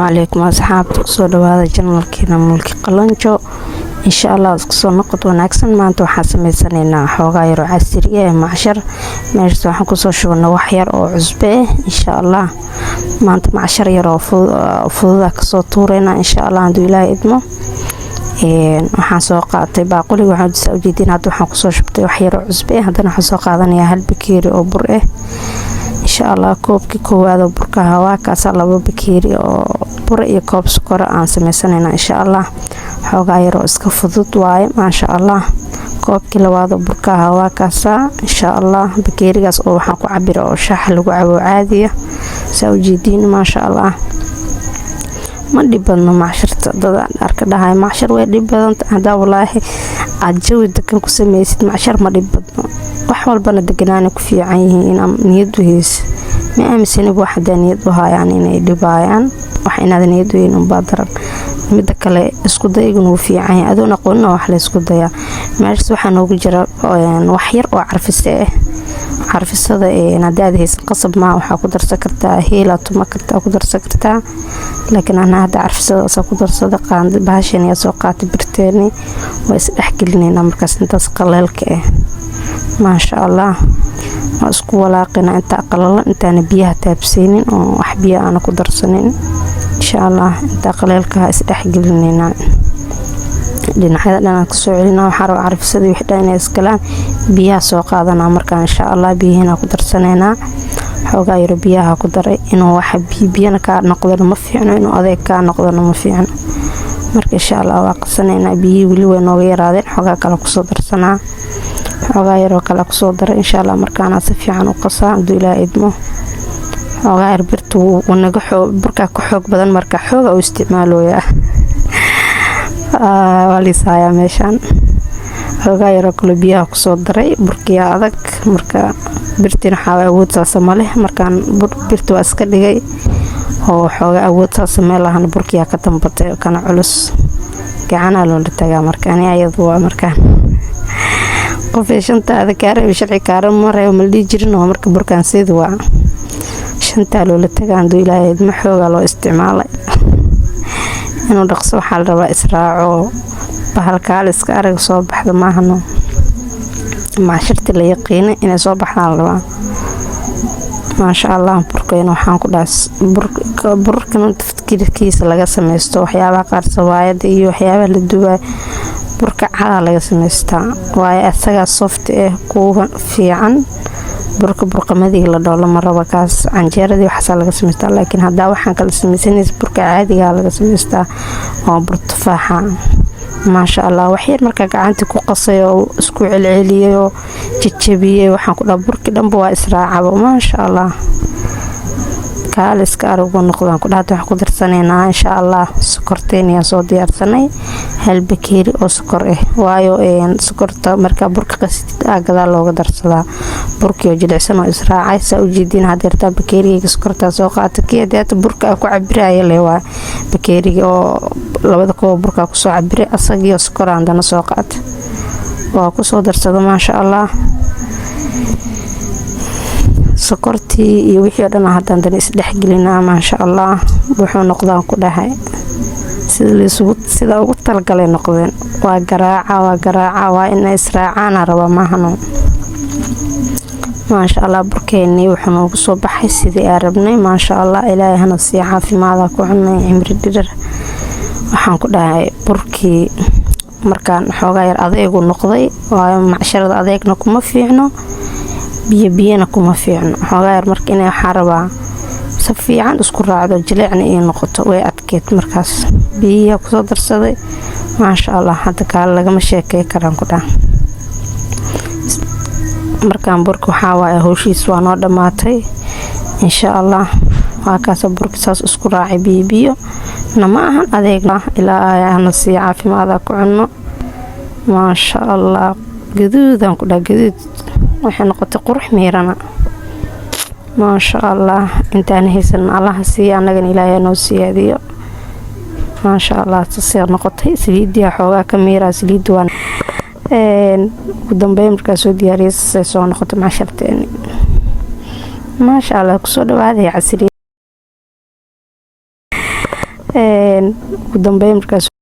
Calaykum asxaabta, kusoo dhawaada channelkeena Mulki Qalanjo. Insha Allah isku soo noqod wanaagsan. Maanta waxaan sameysanaynaa xoogaa yaroo casriya ee macshar. Meeshaas waxaan kusoo shubnay wax yar oo cusbe ah. Insha Allah maanta macshar yar oo fududa kasoo tuureynaa, insha Allah, hadduu Ilaahay idmo. Waxaan soo qaatay baaquliga, waxaan ujeedin hadda waxaan kusoo shubtay wax yar oo cusbe ah. Haddana waxaan soo qaadanayaa hal bakeeri oo bur ah, insha Allah. Koobkii koowaad oo burka ahaa waa kaasaa. 2 bakeeri oo bur iyo koob sokora aan sameysanayna, insha Allah. Xoogaa yaroo iska fudud waaye, maasha Allah. Koobkii labaad oo burka ahaa waa kaasaa, insha Allah. Bakeerigaas oo waxaan ku cabira oo shaaxa lagu cabo caadiya, saa ujeediin, maasha Allah. Ma dhib badno macshirta. Dad arka dhahay macshar way dhib badanta. Hadaa walaahi aad jawi degan ku sameysid, macshar ma dhib badno. Wax walbana deganaana ku fiican yihiin inaa niyad u heysa. Ma aaminsaniba wax hadaa niyad u hayaan inay dhibaayaan. Wax inaad niyad u heyn unbaa daran. Mida kale, isku dayguna wuu fiican yahay. Adoon aqoonina wax la isku dayaa. Meeshaas waxaa noogu jira wax yar oo carfise ah. Carfisada hadaad haysan, qasab maa, waxaa ku darsan kartaa heelaa, tuma kartaa, ku darsan kartaa, laakiin anaa hadda carfisadaasa ku darsada. Qaanda bahashan ayaa soo qaatay, birteeni waa isdhexgelineynaa. Markaas intaas qaleelka ah, maasha Allah, waa isku walaaqina intaa qalalan, intaana biyaha taabseynin oo wax biyo aana ku darsanin. Insha Allah intaa qaleelkaha isdhexgelineynaa, dhinacyada dhanaan kasoo celinaa. Waxaa raba carfisadii wixii dhan inay iskalaan. Biyaha soo qaadanaa markaan, insha Allah, biyihiina ku darsaneynaa. Xoogaa yaro biyaha ku daray. Inuu waxa biyana kaa noqdona ma fiicno, inuu adeeg kaa noqdona ma fiicno. Marka insha Allah waa qasaneynaa. Biyihii weli way nooga yaraadeen, xoogaa kale kusoo darsanaa. Xoogaa yaroo kale kusoo daray, insha Allah. Markaana si fiican u qasaa, hadduu Ilaa idmo. Xoogaa yar birta wuu naga burkaa ka xoog badan, marka xooga u isticmaalooyaa waa liisaayaa meeshaan. Xoogaa yaroo kale biyaha kusoo daray. Burkiyaa adag, marka birtina waxaa awood saasa maleh. Markaan birta waa iska dhigay oo xoogaa awood saasa meel lahan, burkiyaa ka dambatay kana culus, gacanaa loola tagaa. Marka ani ayadu waa markaan qofay shantaada kaa reeba, sharci kaara ma reebo, ma la dhihi jirin oo. Marka burkaan sida waa shantaa loola tagaa, handuu Ilaahay idmo. Xoogaa loo isticmaalay inuu dhaqso. Waxaa la rabaa israaco bahalkaal iska arag soo baxda maahano. Macshirta la yaqiina inay soo baxdaan la rabaa, maasha Allah. Burkayna waxaan ku dhaas burkan tafkiirkiisa laga sameysto waxyaabaha qaar, sawaayada iyo waxyaabaha la dubaa, burka cadaa laga samaystaa, waayo asagaa soft ah, kuwa fiican. Burka burqamadii la dhoo lama rabo, kaas canjeeradii waxaasaa laga samaystaa. Laakiin haddaa waxaan kala sameysanaysa, burka caadigaa laga samaystaa oo bur tufaaxa, maasha Allah. Waxyar markaa gacantii ku qasay oo isku celceliyay oo jajabiyey, waxaan ku dhaha burkii dhanba waa israacaba, maasha Allah. Kaaliska aragu noqdaan ku dhahda. Waxaan ku darsanaynaa, insha Allah, sokorteen ayaan soo diyaarsanay, hal bakeeri oo sokor ah, waayo sokorta markaa burka qasitid aa gadaal looga darsadaa burkii oo jilicsan oo israacay, saa ujeediin. Hadeertaa bakeerigayga sokortaa soo qaata, kii hadeeta burka aa ku cabiraya le waa bakeeriga oo labada koob burkaa kusoo cabiray, asagii oo sokor haddana soo qaata, waa kusoo darsada, maasha Allah. Sokortii iyo wixii o dhan haddaan dana isdhexgelinaa, maasha Allah. Wuxuu noqdaan ku dhahay sida ugu talagalay noqdeen. Waa garaaca, waa garaaca, waa inay israacaana rabaa maahano. Maasha Allah, burkeenii wuxuu noogu soo baxay sidii aan rabnay, maasha Allah. Ilaahay hana siiya caafimaada ku cunay, cimri dhirar. Waxaan ku dhahay burkii markaan xoogaa yar adeegu noqday, waayo macsharada adeegna kuma fiicno, biyo biyana kuma fiicno. Xoogaa yar marka inay waxaa rabaa si fiican isku raacdo, jileecna ii noqoto. Way adkeed, markaas biyihiyaa kusoo darsaday, maasha Allah. Hadda kaale lagama sheekey karaan ku dhaha. Markaan burka waxaa waaye howshiis waa noo dhammaatay, insha Allah. Waa kaasa burka saas isku raacay, biyo biyo nama ahan, adeegna. Ilaa hana siiya caafimaada ku cunno, maasha Allah. Gaduudan ku dhaha, gaduud waxay noqotay, qurux miirana, maasha Allah. Intaan haysan Allaha siiya, annagana Ilaahay noo siyaadiyo, maasha Allah. Sasee noqotay, saliidiya xoogaa ka miiraa, saliidda waa ugu dambeyn markaa soo diyaariyay. Sasay soo noqotay macsharteeni, maasha Allah. Kusoo dhawaaday casriye. Ugu dambeyn markaas.